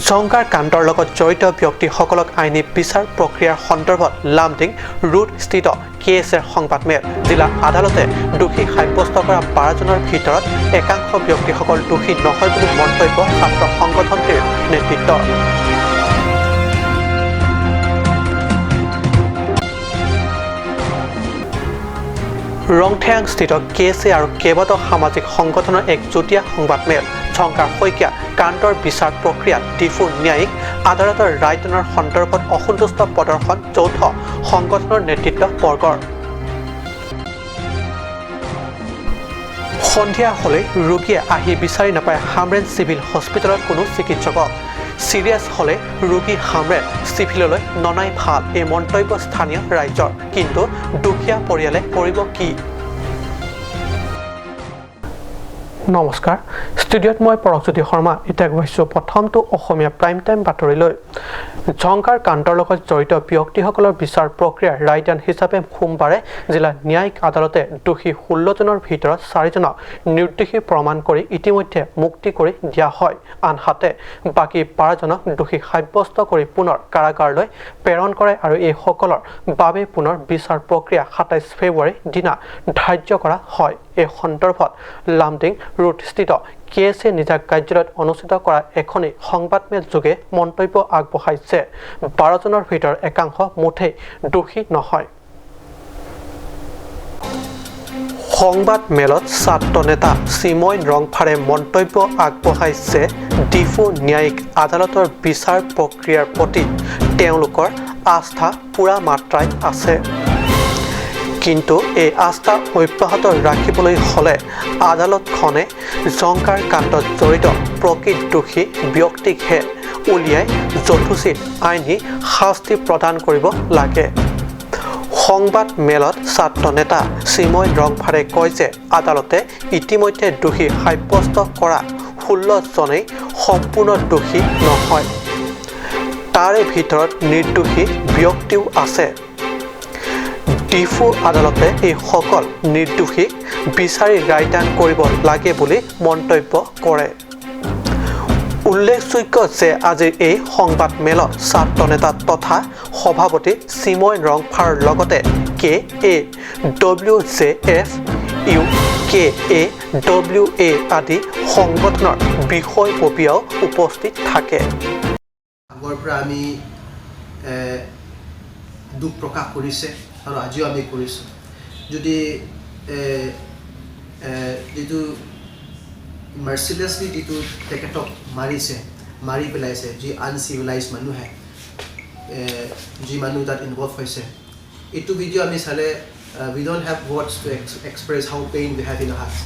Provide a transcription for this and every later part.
ঝংকাৰ কাণ্ডৰ লগত জড়িত ব্যক্তিসকলক আইনী বিচাৰ প্ৰক্ৰিয়াৰ সন্দৰ্ভত লামডিং ৰোডস্থিত কে এছ এৰ সংবাদমেল। জিলা আদালতে দোষী সাব্যস্ত কৰা 12জনৰ ভিতৰত একাংশ ব্যক্তিসকল দোষী নহয় বুলি মন্তব্য ছাত্ৰ সংগঠনটিৰ নেতৃত্বৰ। ৰংথেয়াংস্থিত কে এছ এ আৰু কেইবাটাও সামাজিক সংগঠনৰ এক যুটীয়া সংবাদমেল। ঝংকাৰ শইকীয়া কাণ্ডৰ বিচাৰ প্ৰক্ৰিয়াত ডিফু ন্যায়িক আদালতৰ ৰায়দানৰ সন্দৰ্ভত অসন্তুষ্ট প্ৰদৰ্শন যৌথ সংগঠনৰ নেতৃত্ববৰ্গৰ। সন্ধিয়া হ'লেই ৰোগীয়ে আহি বিচাৰি নাপায় হামৰেণ চিভিল হস্পিটেলত কোনো চিকিৎসকক। চিৰিয়াছ হ'লে ৰোগী হামৰেণ চিভিললৈ ননাই ভাল, এই মন্তব্য স্থানীয় ৰাইজৰ। কিন্তু দুখীয়া পৰিয়ালে কৰিব কি? নমস্কাৰ, ষ্টুডিঅ'ত মই পৰশজ্যোতি শৰ্মা। এতিয়া গৈছোঁ প্ৰথমটো অসমীয়া প্ৰাইম টাইম বাতৰিলৈ। ঝংকাৰ কাণ্ডৰ লগত জড়িত ব্যক্তিসকলৰ বিচাৰ প্ৰক্ৰিয়াৰ ৰায়দান হিচাপে সোমবাৰে জিলা ন্যায়িক আদালতে দোষী 16জনৰ ভিতৰত 4জনক নিৰ্দোষী প্ৰমাণ কৰি ইতিমধ্যে মুক্তি কৰি দিয়া হয়। আনহাতে বাকী 12জনক দোষী সাব্যস্ত কৰি পুনৰ কাৰাগাৰলৈ প্ৰেৰণ কৰে আৰু এইসকলৰ বাবে পুনৰ বিচাৰ প্ৰক্ৰিয়া 27 ফেব্ৰুৱাৰীৰ দিনা ধাৰ্য কৰা হয়। এই সন্দৰ্ভত লামডিং ৰোডস্থিত কে এছ এ নিজা কাৰ্যালয়ত অনুষ্ঠিত কৰা এখনি সংবাদমেল যোগে মন্তব্য আগবঢ়াইছে 12জনৰ ভিতৰত একাংশ মুঠেই দোষী নহয়। সংবাদ মেলত ছাত্ৰ নেতা চিময় ৰংফাৰে মন্তব্য আগবঢ়াইছে ডিফু ন্যায়িক আদালতৰ বিচাৰ প্ৰক্ৰিয়াৰ প্ৰতি তেওঁলোকৰ আস্থা পূৰা মাত্ৰাই আছে, কিন্তু এই আস্থা অব্যাহত ৰাখিবলৈ হ'লে আদালতখনে ঝংকাৰ কাণ্ডত জড়িত প্ৰকৃত দোষী ব্যক্তিকহে উলিয়াই যথোচিত আইনী শাস্তি প্ৰদান কৰিব লাগে। সংবাদ মেলত ছাত্ৰ নেতা চিময় ৰংফাৰে কয় যে আদালতে ইতিমধ্যে দোষী সাব্যস্ত কৰা 16জনেই সম্পূৰ্ণ দোষী নহয়, তাৰে ভিতৰত নিৰ্দোষী ব্যক্তিও আছে। ডিফু আদালতে এইসকল নিৰ্দোষীক বিচাৰি ৰায়দান কৰিব লাগে বুলি মন্তব্য কৰে। উল্লেখযোগ্য যে আজিৰ এই সংবাদ মেলত ছাত্ৰ নেতা তথা সভাপতি চিময় ৰংফাৰ লগতে K A W J F, U K A W A আদি সংগঠনৰ বিষয়ববীয়াও উপস্থিত থাকে। আগৰ পৰা আমি দুখ প্ৰকাশ কৰিছে আৰু আজিও আমি কৰিছোঁ। যদি যিটো মাৰ্চিলেছলি যিটো তেখেতক মাৰিছে, মাৰি পেলাইছে, যি আনচিভিলাইজ মানুহে, যি মানুহ তাত ইনভলভ হৈছে, এইটো ভিডিঅ' আমি চালে we don't have words to express how pain we have in heart.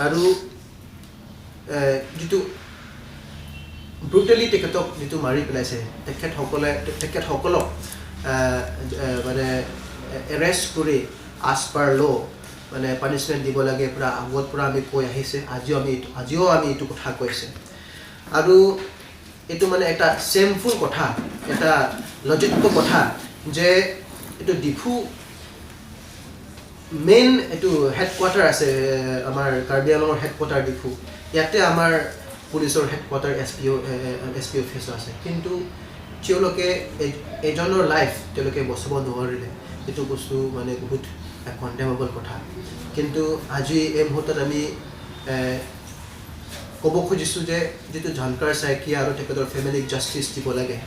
আৰু যিটো ব্ৰুটেলি তেখেতক যিটো মাৰি পেলাইছে, তেখেতসকলক মানে এৰেষ্ট কৰি আজ পাৰ ল' মানে পানিছমেণ্ট দিব লাগে। পূৰা আগত পৰা আমি কৈ আহিছে, আজিও আমি এইটো কথা কৈছে। আৰু এইটো মানে এটা চেমফুল কথা, এটা লজিক কথা যে এইটো ডিফু মেইন এইটো হেডকোৱাৰ্টাৰ আছে, আমাৰ কাৰ্বি আংলঙৰ হেডকোৱাৰ্টাৰ ডিফু, ইয়াতে আমাৰ পুলিচৰ হেডকোৱাৰ্টাৰ, এছ পি অফিচো আছে, কিন্তু তেওঁলোকে এজনৰ লাইফ তেওঁলোকে বচাব নোৱাৰিলে। এইটো বস্তু মানে বহুত কণ্ডেমেবল কথা। কিন্তু আজি এই মুহূৰ্তত আমি ক'ব খুজিছোঁ যে যিটো ঝংকাৰ শইকীয়া আৰু তেখেতৰ ফেমিলিক জাষ্টিছ দিব লাগে।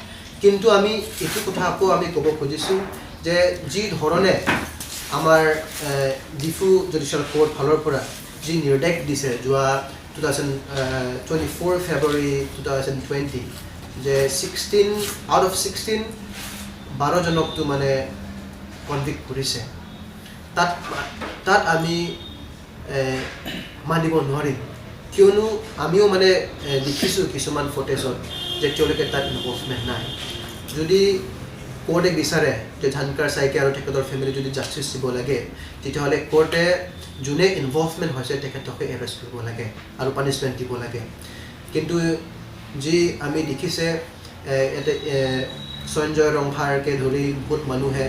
কিন্তু আমি এইটো কথা আকৌ আমি ক'ব খুজিছোঁ যে যি ধৰণে আমাৰ ডিফু জুডিচিয়েল কোৰ্ট ফালৰ পৰা যি নিৰ্দেশ দিছে যোৱা 2024 ফেব্ৰুৱাৰী 2020 যে 16 আউট অফ 16 12জনকতো মানে কনভিক্ট কৰিছে, তাত আমি মানিব নোৱাৰিম। কিয়নো আমিও মানে দেখিছোঁ কিছুমান ফুটেজত যে তেওঁলোকে তাত ইনভলভমেণ্ট নাই। যদি কোৰ্টে বিচাৰে যে ঝংকাৰ শইকীয়া আৰু তেখেতৰ ফেমিলি যদি জাষ্টিছ দিব লাগে, তেতিয়াহ'লে কোৰ্টে যোনে ইনভলভমেণ্ট হৈছে তেখেতকে এৰেষ্ট কৰিব লাগে আৰু পানিছমেণ্ট দিব লাগে। কিন্তু যি আমি দেখিছে, ইয়াতে সঞ্জয় ৰংফাৰকে ধৰি বহুত মানুহে,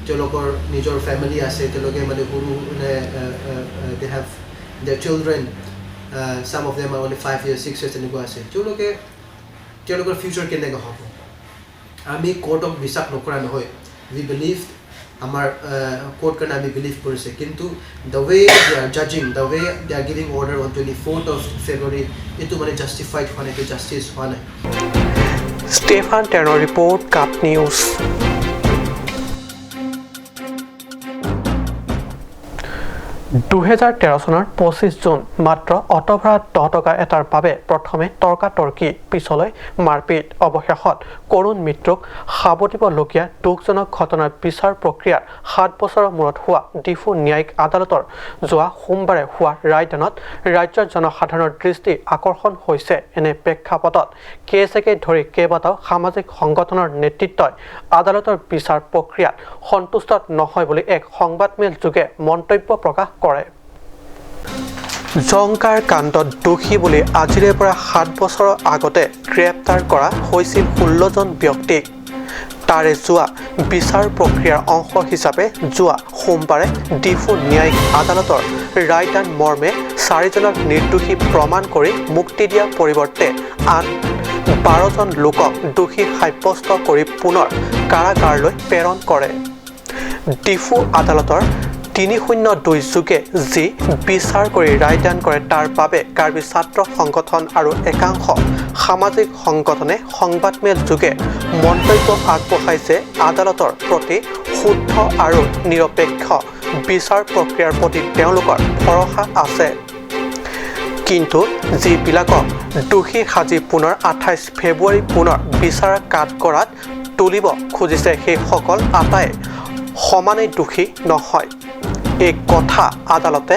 তেওঁলোকৰ নিজৰ ফেমিলি আছে, তেওঁলোকে মানে সৰু মানে they have the children. Some of them are only 5 years, 6 years তেনেকুৱা আছে। তেওঁলোকে তেওঁলোকৰ ফিউচাৰ কেনেকৈ হ'ব? আমি কোৰ্টক বিশ্বাস নকৰা নহয়। উই বিলিভ, আমাৰ কোৰ্ট কাৰণে আমি বিলিভ কৰিছে, কিন্তু the way they are judging, the way they are giving order on 24th of February, এইটো মানে জাষ্টিফাইড হোৱা নাই, এইটো জাষ্টিছ হোৱা নাই। ষ্টেফান টেনৰ ৰিপৰ্ট, কাট নিউজ। 2013 চনৰ 25 জুন, মাত্ৰ অট' ভাড়া 10 টকা এটাৰ বাবে প্ৰথমে তৰ্কাতৰ্কি, পিছলৈ মাৰপিট, অৱশেষত কৰুণ মৃত্যুক সাৱটিবলগীয়া দুখজনক ঘটনাৰ বিচাৰ প্ৰক্ৰিয়াৰ 7 বছৰৰ মূৰত হোৱা ডিফু ন্যায়িক আদালতৰ যোৱা সোমবাৰে হোৱা ৰায়দানত ৰাজ্যৰ জনসাধাৰণৰ দৃষ্টি আকৰ্ষণ হৈছে। এনে প্ৰেক্ষাপটত কে এছ একে ধৰি কেইবাটাও সামাজিক সংগঠনৰ নেতৃত্বই আদালতৰ বিচাৰ প্ৰক্ৰিয়াত সন্তুষ্ট নহয় বুলি এক সংবাদমেল যোগে মন্তব্য প্ৰকাশ কৰে। জংকাৰ কাণ্ডত দোষী বুলি আজিৰে পৰা 7 বছৰৰ আগতে গ্ৰেপ্তাৰ কৰা হৈছিল 16জন ব্যক্তিক। তাৰে যোৱা বিচাৰ প্ৰক্ৰিয়াৰ অংশ হিচাপে যোৱা সোমবাৰে ডিফু ন্যায়িক আদালতৰ ৰায়দান মৰ্মে চাৰিজনক নিৰ্দোষী প্ৰমাণ কৰি মুক্তি দিয়াৰ পৰিৱৰ্তে আন 12জন লোকক দোষী সাব্যস্ত কৰি পুনৰ কাৰাগাৰলৈ প্ৰেৰণ কৰে। ডিফু আদালতৰ 302 যোগে যি বিচাৰ কৰি ৰায়দান কৰে, তাৰ বাবে কাৰ্বি ছাত্ৰ সংগঠন আৰু একাংশ সামাজিক সংগঠনে সংবাদমেল যোগে মন্তব্য আগবঢ়াইছে। আদালতৰ প্ৰতি শুদ্ধ আৰু নিৰপেক্ষ বিচাৰ প্ৰক্ৰিয়াৰ প্ৰতি তেওঁলোকৰ ভৰসা আছে, কিন্তু যিবিলাকক দোষী সাজি পুনৰ 28 ফেব্ৰুৱাৰী পুনৰ বিচাৰ কাঠগড়াত তুলিব খুজিছে, সেইসকল আটাই সমানেই দোষী নহয়। এই কথা আদালতে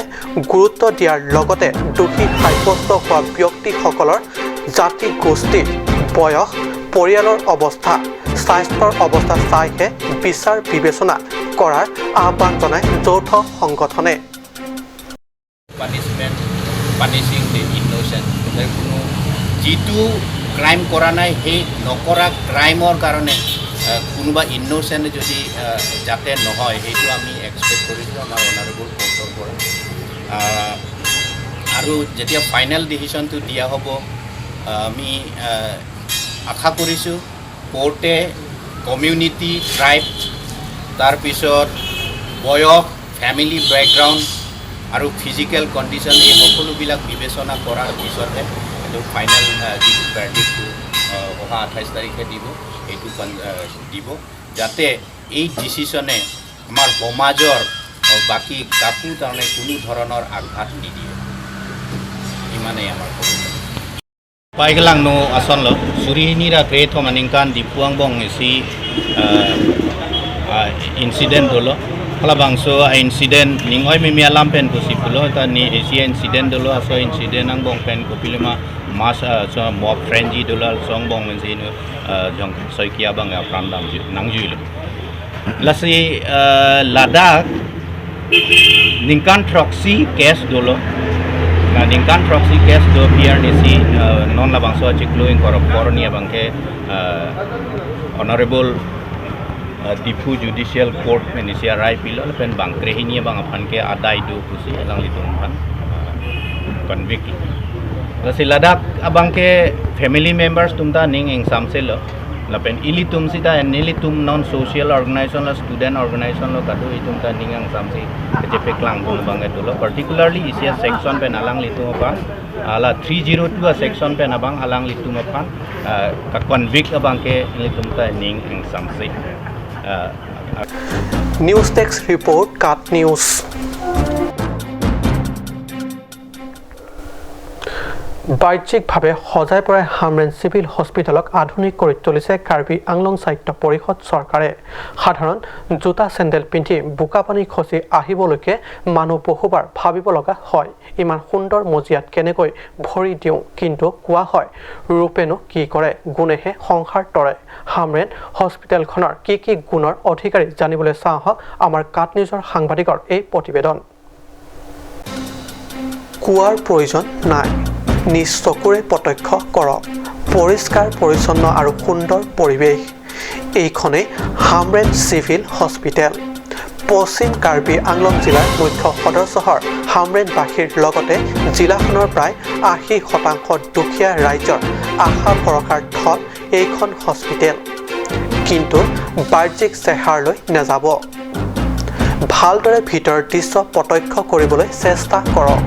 গুৰুত্ব দিয়াৰ লগতে দোষী সাব্যস্ত হোৱা ব্যক্তিসকলৰ জাতি, গোষ্ঠী, বয়স, পৰিয়ালৰ অৱস্থা, স্বাস্থ্যৰ অৱস্থা চাইহে বিচাৰ বিবেচনা কৰাৰ আহ্বান জনায় যৌথ সংগঠনে। Punishment punishing the innocent. কোনো যিটো ক্ৰাইম কৰা নাই, সেই নকৰা ক্ৰাইমৰ কাৰণে কোনোবা ইন'চেণ্ট যদি যাতে নহয়, সেইটো আমি এক্সপেক্ট কৰিছোঁ আমাৰ অনাৰেবল কোৰ্টৰ পৰা। আৰু যেতিয়া ফাইনেল ডিচিশ্যনটো দিয়া হ'ব, আমি আশা কৰিছোঁ কোৰ্টে কমিউনিটি, ট্ৰাইব, তাৰপিছত বয়স, ফেমিলি বেকগ্ৰাউণ্ড আৰু ফিজিকেল কণ্ডিশ্যন, এই সকলোবিলাক বিবেচনা কৰাৰ পিছতহে এইটো ফাইনেল যিটো ভাৰ্ডিক্টটো অহা 28 তাৰিখে দিব, সেইটো দিব, যাতে এই ডিচিশ্যনে আমাৰ সমাজৰ বাকী কাকো তাৰমানে কোনো ধৰণৰ আঘাত নিদিয়ে। ইমানেই আমাৰ ক'ব। Paiglang no ason lo suri ni ra create ho maningkan dipuang bong si incident dolo khala bang so a incident ning oi mi alam pen ko si pulo ta ni esi incident dolo aso incident ang bong pen ko pilima mas so mob frenzy dolo song bong men si no jong soikia bang ya pram dam ju nang ju lo lasi Ladakh ningkan proxy case dolo na ningkan proxy case do PR nisi non labang so chiklu ing korop koronia bangke honorable Diphu Judicial Court men nisi rai pilo pen bang krehinia bang aphan ke adai do kusi alang litung phan convict lasi Ladakh abang ke family members tumta ning ing samselo lapen ili tum sita en nili tum non social organization la student organization lo kadu itum ta ning ang samsi jepe klang bung bang dolo particularly isia section pen alang litum apa ala 302 a section pen abang alang litum apa ka convict abang ke litum ta ning ang samsi. News desk report, cut news. বাহ্যিকভাৱে সজাই পৰাই Hamren civil হস্পিটেলক আধুনিক কৰি তুলিছে কাৰ্বি আংলং স্বায়ত্ত পৰিষদ চৰকাৰে। সাধাৰণ জোতা চেণ্ডেল পিন্ধি বোকা পানী খচি আহিবলৈকে মানুহ বহুবাৰ ভাবিব লগা হয়, ইমান সুন্দৰ মজিয়াত কেনেকৈ ভৰি দিওঁ। কিন্তু কোৱা হয়, ৰূপেনো কি কৰে, গুণেহে সংসাৰ তৰে। হামৰেণ হস্পিটেলখনৰ কি কি গুণৰ অধিকাৰী, জানিবলৈ চাওঁ আহক আমাৰ কাট নিউজৰ সাংবাদিকৰ এই প্ৰতিবেদন। কোৱাৰ প্ৰয়োজন নাই, নিজ চকুৰে প্ৰত্যক্ষ কৰক পৰিষ্কাৰ পৰিচ্ছন্ন আৰু সুন্দৰ পৰিৱেশ। এইখনেই হামৰেণ চিভিল হস্পিটেল। পশ্চিম কাৰ্বি আংলং জিলাৰ মুখ্য সদৰ চহৰ হামৰেণবাসীৰ লগতে জিলাখনৰ প্ৰায় 80% দুখীয়া ৰাইজৰ আশা ভৰসাৰ থল এইখন হস্পিটেল। কিন্তু বাহ্যিক চেহাৰলৈ নাযাব, ভালদৰে ভিতৰৰ দৃশ্য প্ৰত্যক্ষ কৰিবলৈ চেষ্টা কৰক।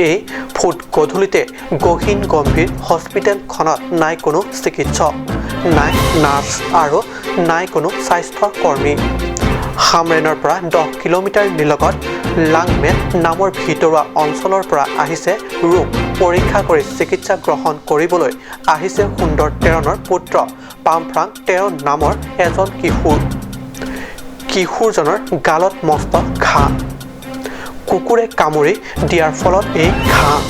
এই ফুট গধূলিতে গহীন গম্ভীৰ হস্পিটেলখনত নাই কোনো চিকিৎসক, নাই নাৰ্ছ আৰু নাই কোনো স্বাস্থ্যকৰ্মী। হামৰেণৰ পৰা 10 কিলোমিটাৰ নিলগত লাংমেট নামৰ ভিতৰুৱা অঞ্চলৰ পৰা আহিছে ৰোগ পৰীক্ষা কৰি চিকিৎসা গ্ৰহণ কৰিবলৈ আহিছে সুন্দৰ টেৰণৰ পুত্ৰ পামফ্ৰাং টেৰণ নামৰ এজন কিশোৰ। কিশোৰজনৰ গালত মস্ত ঘাঁ, কুকুৰে কামুৰি দিয়াৰ ফলত এই ঘাঁ।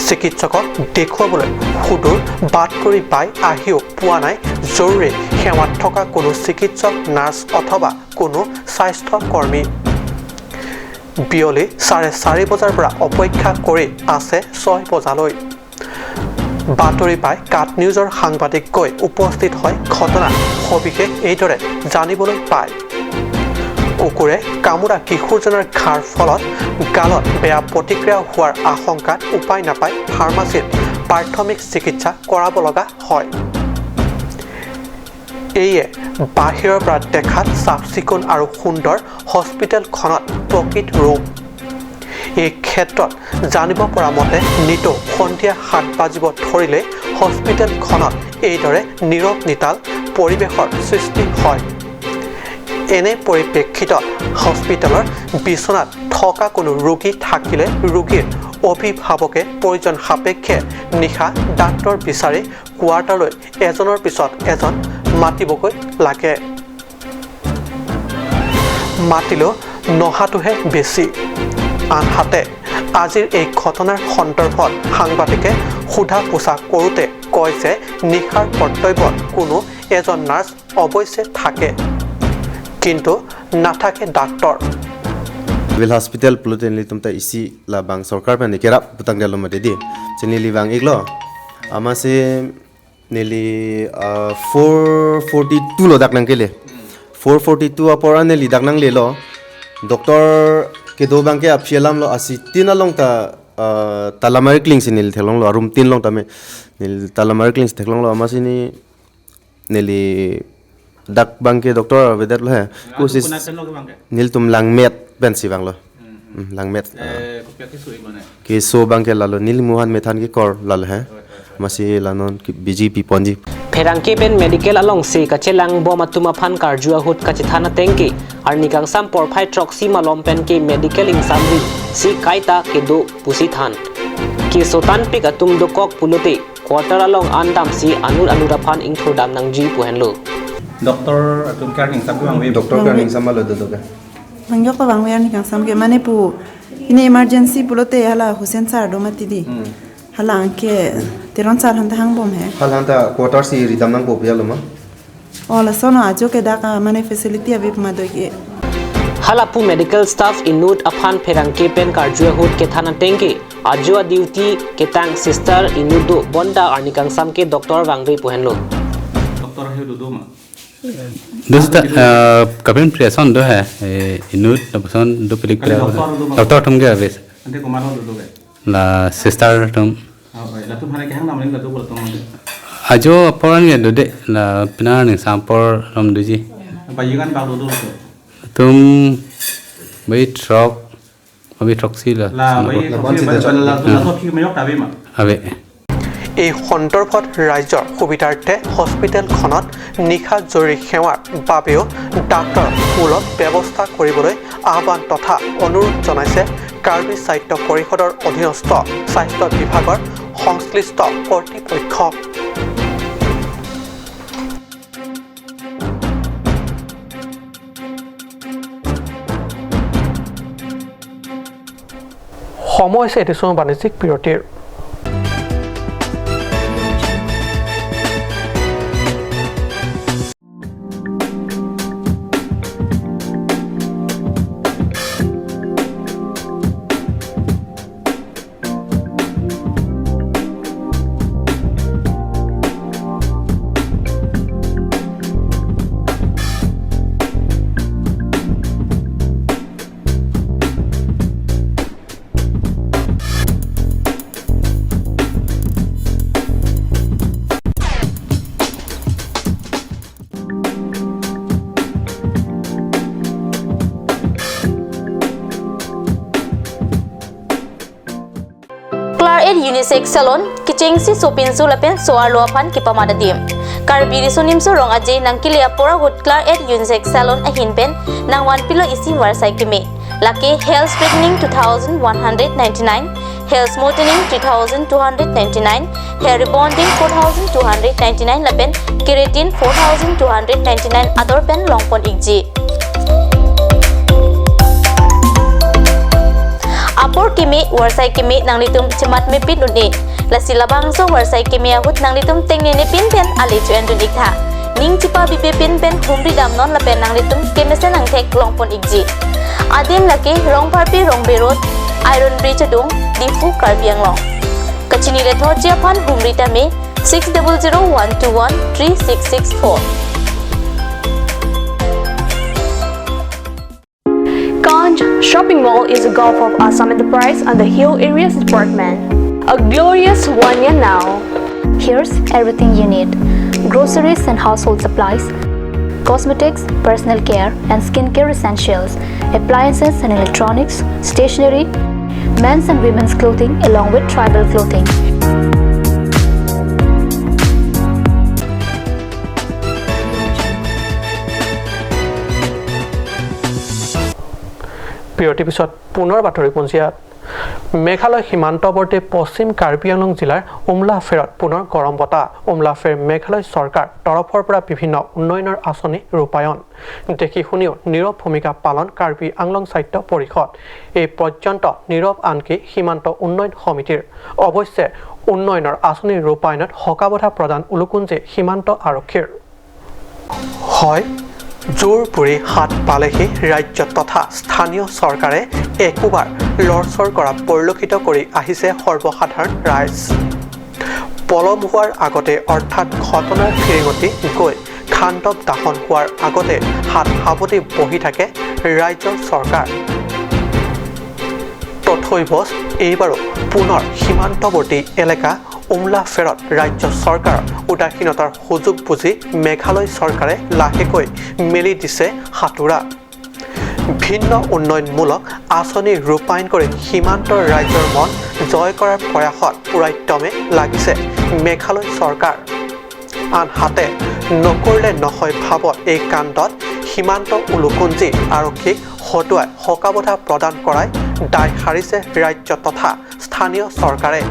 চিকিৎসকক দেখুৱাবলৈ সুদূৰ বাট কৰি পাই আহিও পোৱা নাই জৰুৰী সেৱাত থকা কোনো চিকিৎসক, নাৰ্ছ অথবা কোনো স্বাস্থ্যকৰ্মী। বিয়লি 4:30 বজাৰ পৰা অপেক্ষা কৰি আছে 6 বজালৈ। বাতৰি পাই কাট নিউজৰ সাংবাদিক গৈ উপস্থিত হয় ঘটনা সবিশেষ এইদৰে জানিবলৈ পায়। কুকুৰে কামোৰা কিশোৰজনৰ ঘাঁৰ ফলত গালত বেয়া প্ৰতিক্ৰিয়া হোৱাৰ আশংকাত উপায় নাপাই ফাৰ্মাচীত প্ৰাথমিক চিকিৎসা কৰাব লগা হয়। এইয়ে বাহিৰৰ পৰা দেখাত চাফ চিকুণ আৰু সুন্দৰ হস্পিটেলখনত প্ৰকৃত ৰূপ। এই ক্ষেত্ৰত জানিব পৰা মতে নিতৌ সন্ধিয়া 7 বাজিব ধৰিলে হস্পিটেলখনত এইদৰে নীৰৱ নিতাল পৰিৱেশৰ সৃষ্টি হয়। এনে পৰিপ্ৰেক্ষিতত হস্পিটেলৰ বিচনাত থকা কোনো ৰোগী থাকিলে ৰোগীৰ অভিভাৱকে প্ৰয়োজন সাপেক্ষে নিশা ডাক্তৰ বিচাৰি কোৱাৰ্টাৰলৈ এজনৰ পিছত এজন মাতিবগৈ লাগে। মাতিলেও নহাটোহে বেছি। আনহাতে আজিৰ এই ঘটনাৰ সন্দৰ্ভত সাংবাদিকে সোধা পোছা কৰোঁতে কয় যে নিশাৰ কৰ্তব্যত কোনো এজন নাৰ্ছ অৱশ্যে থাকে, কিন্তু নাথাকে doctor. Civil hospital plutenli tumta isi la bang sarkar pan kerap butang dalo ma dedi chini li bang iglo ama se neli 442 lo daknang kele 442 apora neli daknang le lo doctor ke do bang ke aphialam lo asi tin along ta talamar kling se neli thelong lo room tin long ta me neli talamar kling se thelong lo ama se ni neli dak bang ke doctor vedat lo hai kosis nil tum langmet ben si bang lo langmet ke so bang ke lalo nil muhan methan ke kor lal hai masi lanon ki bjp ponji pherangke pen medical along se kachelang boma tuma phan karjua hut kachithana tengke ar nikang sam porphai troxy malom pen ke medical ingsamri si kaita ke do pusi than ke sotan pik atum do kok pulote quarter along andam si anur anura phan ingthur dam nangji puhenlo doctor atum kar ning sam bang we doctor kar ning sam lo do do ka bang yok bang we ning sam ke mane pu ini emergency pulote hala Hussein sir do mati di hala anke teron sir han hang bom he hal han ta quarter si ridam nang po pya lo ma ola sono ajo ke da ka mane facility abi ma do ke hala pu medical staff inut aphan pherangke pen karjua hut ke thana tengke ajo duty ke tang sister inut do bonda arnikang sam ke doctor wangri puhenlo doctor he do do ma दोस्त कपिन प्रेसन दो है इनुत नपसन दो पिलिक doctor तुम के अबे अंते कुमार दो दो ला sister तुम ला तुम हने के हंग नाम ला दो बोल तुम ajo poran ge do de la pina ni sampor rom duji bayigan bag do do tum bai truck abi truck si la la bai la la তো কি মে yok tabe ma abe এই সন্দৰ্ভত ৰাইজৰ সুবিধাৰ্থে হস্পিটেলখনত নিশা জৰুৰী সেৱাৰ বাবেও ডাক্তৰ সুলভ ব্যৱস্থা কৰিবলৈ আহ্বান তথা অনুৰোধ জনাইছে কাৰ্বি স্বাস্থ্য পৰিষদৰ অধীনস্থ স্বাস্থ্য বিভাগৰ সংশ্লিষ্ট কৰ্তৃপক্ষ। সময় হৈছে এটি বাণিজ্যিক বিৰতিৰ। at Unisex Salon kichengsi sopinsu lapen soar loapan kipamadadim Karbi sonimso rong aje nangkile apora hut Klar at Unisex Salon ahin pen nangwan pilo isi warsai kimi laki hair straightening 2199, hair smoothening 3299, hair rebonding 4299 lapen keratin 4299 ador pen longpon ikji. Apor kimi warsai kimi nanglitum cemat mepit nuni lasi labangso warsai kimi ahut nanglitum tengne ne pin pen ali chuen dun ikha ning chipa bibe pin pen humri dam non lapen nanglitum kemesen angthek longpon ikji. Adim laki Rongpharpi Rongbe Road Iron Bridge dung Diphu Karbi Anglong Kachini le thochia phan humri tame 6001213664. Ganj Shopping Mall is a Gulf of Assam enterprise and the Hill Areas Department. A glorious 1 year now. Here's everything you need: groceries and household supplies, cosmetics, personal care and skincare essentials, appliances and electronics, stationery, men's and women's clothing along with tribal clothing. বিৰতিৰ পিছত পুনৰ বাতৰি পঞ্জীয়াত মেঘালয় সীমান্তৱৰ্তী পশ্চিম কাৰ্বি আংলং জিলাৰ উমলাফেৰত পুনৰ গৰম বতাহ। উমলাফেৰ মেঘালয় চৰকাৰ তৰফৰ পৰা বিভিন্ন উন্নয়নৰ আঁচনি ৰূপায়ণ দেখি শুনিও নীৰৱ ভূমিকা পালন কাৰ্বি আংলং সাহিত্য পৰিষদ। এই পৰ্যন্ত নীৰৱ আনকি সীমান্ত উন্নয়ন সমিতিৰ। অৱশ্যে উন্নয়নৰ আঁচনি ৰূপায়ণত হকাবধা প্ৰদান উলুকুঞ্জে সীমান্ত আৰক্ষীৰ। হয় জোৰ পুৰি হাত পালেহি ৰাজ্য তথা স্থানীয় চৰকাৰে একোবাৰ লৰচৰ কৰা পৰিলক্ষিত কৰি আহিছে সৰ্বসাধাৰণ ৰাইজ। পলম হোৱাৰ আগতে অৰ্থাৎ ঘটনাৰ ফিৰিঙতি গৈ খাণ্ডৱ দাহন হোৱাৰ আগতে হাত সাৱটি বহি থাকে ৰাজ্যৰ চৰকাৰ। তথৈবচ এইবাৰো পুনৰ সীমান্তৱৰ্তী এলেকা উমলাফেৰত ৰাজ্য চৰকাৰৰ উদাসীনতাৰ সুযোগ বুজি মেঘালয় চৰকাৰে লাহেকৈ মেলি দিছে হাতোৰা। ভিন্ন উন্নয়নমূলক আঁচনি ৰূপায়ণ কৰি সীমান্ত ৰাজ্যৰ মন জয় কৰাৰ প্ৰয়াসত পুৰাত্যমে লাগিছে মেঘালয় চৰকাৰ। আনহাতে নকৰিলে নহয় ভাৱত এই কাণ্ডত সীমান্ত উলুকুঞ্জি আৰক্ষীক হতুৱাই হকাবধা প্ৰদান কৰাই দায় সাৰিছে ৰাজ্য তথা স্থানীয় চৰকাৰে।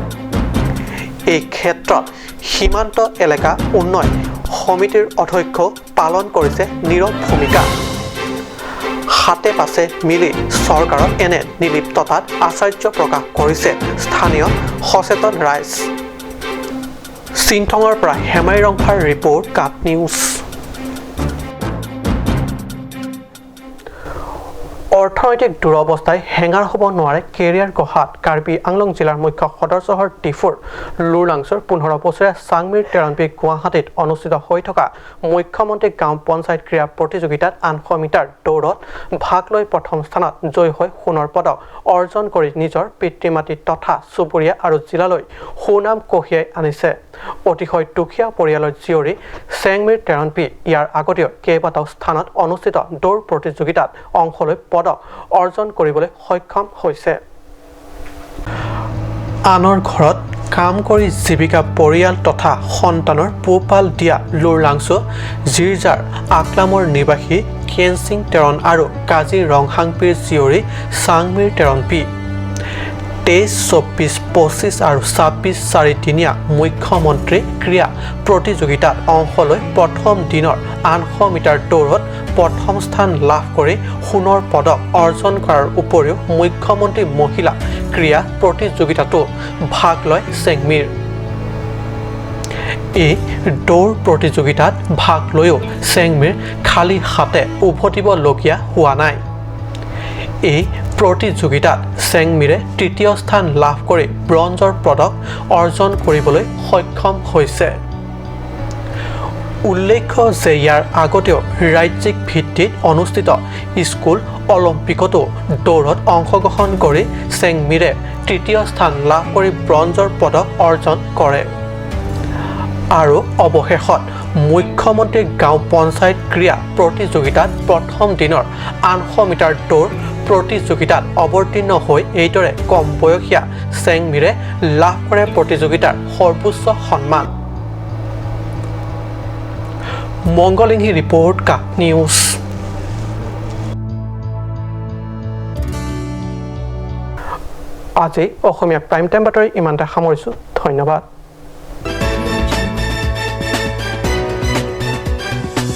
এই ক্ষেত্ৰত সীমান্ত এলেকা উন্নয়ন সমিতিৰ অধ্যক্ষ পালন কৰিছে নীৰৱ ভূমিকা। হাতে পাছে মিলি চৰকাৰৰ এনে নিলিপ্ততাত আশ্চৰ্য প্ৰকাশ কৰিছে স্থানীয় সচেতন ৰাইজ। চিন্থঙৰ পৰা হেমাই ৰংফাৰ ৰিপৰ্ট, কাট নিউজ। অৰ্থনৈতিক দুৰৱস্থাই হেঙাৰ হ'ব নোৱাৰে কেৰিয়াৰ গঢ়াত। কাৰ্বি আংলং জিলাৰ মুখ্য সদৰ চহৰ ডিফুৰ লুৰলাংছৰ 15 বছৰীয়া চাংমিৰ টেৰণপি গুৱাহাটীত অনুষ্ঠিত হৈ থকা মুখ্যমন্ত্ৰী গাঁও পঞ্চায়ত ক্ৰীড়া প্ৰতিযোগিতাত 800 মিটাৰ দৌৰত ভাগ লৈ প্ৰথম স্থানত জয়ী হৈ সোণৰ পদক অৰ্জন কৰি নিজৰ পিতৃ মাতৃ তথা চুবুৰীয়া আৰু জিলালৈ সুনাম কঢ়িয়াই আনিছে। অতিশয় দুখীয়া পৰিয়ালৰ জীয়ৰী চেংমিৰ টেৰণপি ইয়াৰ আগতেও কেইবাটাও স্থানত অনুষ্ঠিত দৌৰ প্ৰতিযোগিতাত অংশ লৈ পদক অৰ্জন কৰিবলৈ সক্ষম হৈছে। আনৰ ঘৰত কাম কৰি জীৱিকা পৰিয়াল তথা সন্তানৰ পোহপাল দিয়া লুৰলাংছু জিৰজাৰ আকলামৰ নিবাসী কেনচিং টেৰণ আৰু কাজী ৰংহাংপিৰ জীয়ৰী চাংমিৰ টেৰণপি 23, 24, 25 আৰু 26 চাৰিদিনীয়া মুখ্যমন্ত্ৰী ক্ৰীড়া প্ৰতিযোগিতাত অংশ লৈ প্ৰথম দিনৰ 800 মিটাৰ দৌৰত প্ৰথম স্থান লাভ কৰি সোণৰ পদক অৰ্জন কৰাৰ উপৰিও মুখ্যমন্ত্ৰী মহিলা ক্ৰীড়া প্ৰতিযোগিতাতো ভাগ লয় চেংমিৰ। এই দৌৰ প্ৰতিযোগিতাত ভাগ লৈও চেংমিৰ খালী হাতে উভতিবলগীয়া হোৱা নাই। এই প্ৰতিযোগিতাত চেংমিৰে তৃতীয় স্থান লাভ কৰি ব্ৰঞ্জৰ পদক অৰ্জন কৰিবলৈ সক্ষম হৈছে। উল্লেখ্য যে ইয়াৰ আগতেও ৰাজ্যিক ভিত্তিত অনুষ্ঠিত স্কুল অলিম্পিকতো দৌৰত অংশগ্ৰহণ কৰি চেংমিৰে তৃতীয় স্থান লাভ কৰি ব্ৰঞ্জৰ পদক অৰ্জন কৰে। আৰু অৱশেষত মুখ্যমন্ত্ৰী গাঁও পঞ্চায়ত ক্ৰীড়া প্ৰতিযোগিতাত প্ৰথম দিনৰ 800 মিটাৰ দৌৰ প্ৰতিযোগিতাত অৱতীৰ্ণ হৈ এইদৰে কম বয়সীয়া চেংমিৰে লাভ কৰে প্ৰতিযোগিতাৰ সৰ্বোচ্চ সন্মান। মংগলিংহি ৰিপৰ্ট, কা নিউজ। আজি অসমীয়া প্ৰাইম টাইম বাতৰি ইমানতে সামৰিছোঁ। ধন্যবাদ।